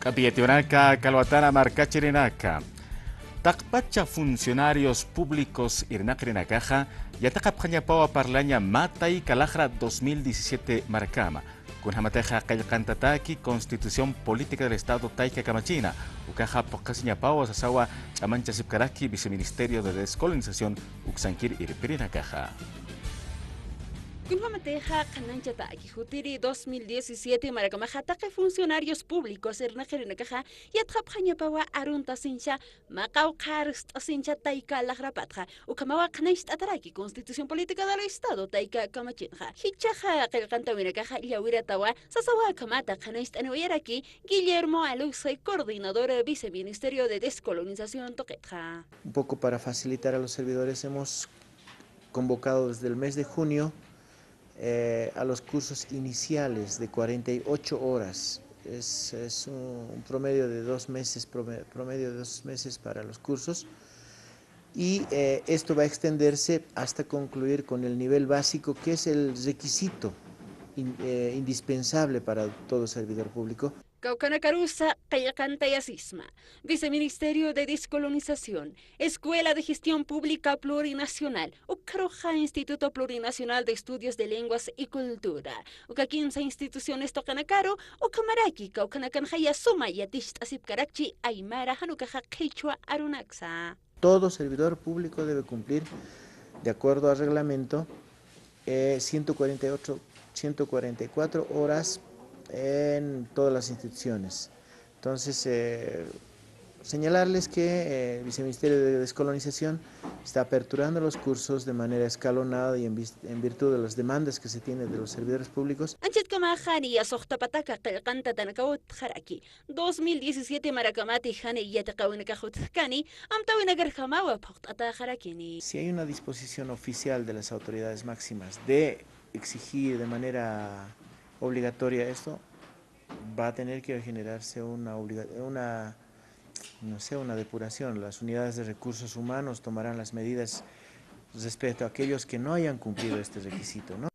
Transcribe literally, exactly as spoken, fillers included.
K'api yatiwanaka, kalwatana markachirinaka. Taqpacha funcionarios públicos irnaqirinakaxa yatiqapxañapawa parlaña mä tayka laxra dos mil diecisiete markama. Kunjamatixa qillqantataki Constitución Política del Estado tayka kamachina, ukaxa phuqhasiñapawa sasawa ch'amanchasipkaraki Viceministerio de Descolonización uksankir irpirinakaxa. Kunjamatixa qhanañchataki jutiri dos mil diecisiete markamaxa taqi funcionarios públicos irnaqirinakaxa yatiqapxañapawa aruntasincha, mä qawqha arst'asincha tayka laxrapatxa, ukhamawa qhanañcht'ataraki Constitución Política del Estado tayka kamachinxa. Jichhaxa qillqantawinakaxa llawiratawa sasawa ukhamata qhanañcht'aniwayaraki Guillermo Aluce, coordinador Viceministerio de Descolonización tuqitxa. Un poco para facilitar a los servidores, hemos convocado desde el mes de junio, eh, a los cursos iniciales de cuarenta y ocho horas. Es, es un, un promedio de dos meses, prome-, promedio de dos meses para los cursos. Y, eh, esto va a extenderse hasta concluir con el nivel básico, que es el requisito in-, eh, indispensable para todo servidor público. Kawkhanakarusa qillqantayasisma Viceministerio de Descolonización, Escuela de Gestión Pública Plurinacional, ukharuxa Instituto Plurinacional de Estudios de Lenguas y Cultura. Uka kimsa instituciones tuqinakaru ukhamaraki kawkhanakanxaya suma yaticht'asipkarakchi aymara jan ukaxa qhichwa arunaksa. Todo servidor público debe cumplir, de acuerdo al reglamento, eh, ciento cuarenta y ocho, ciento cuarenta y cuatro horas en todas las instituciones. Entonces, eh, señalarles que, eh, el Viceministerio de Descolonización está aperturando los cursos de manera escalonada y en vis-, en virtud de las demandas que se tiene de los servidores públicos. Anchitkamaxani yasuxtapataka qillqantatanakaw utjaraki dos mil diecisiete marakamati jani yatiqawinakax utjkani, amtawinakarjamawa phuqt'ataxarakini. Si hay una disposición oficial de las autoridades máximas de exigir de manera obligatoria esto, va a tener que generarse una obliga-, una, no sé, una depuración. Las unidades de recursos humanos tomarán las medidas respecto a aquellos que no hayan cumplido este requisito, ¿no?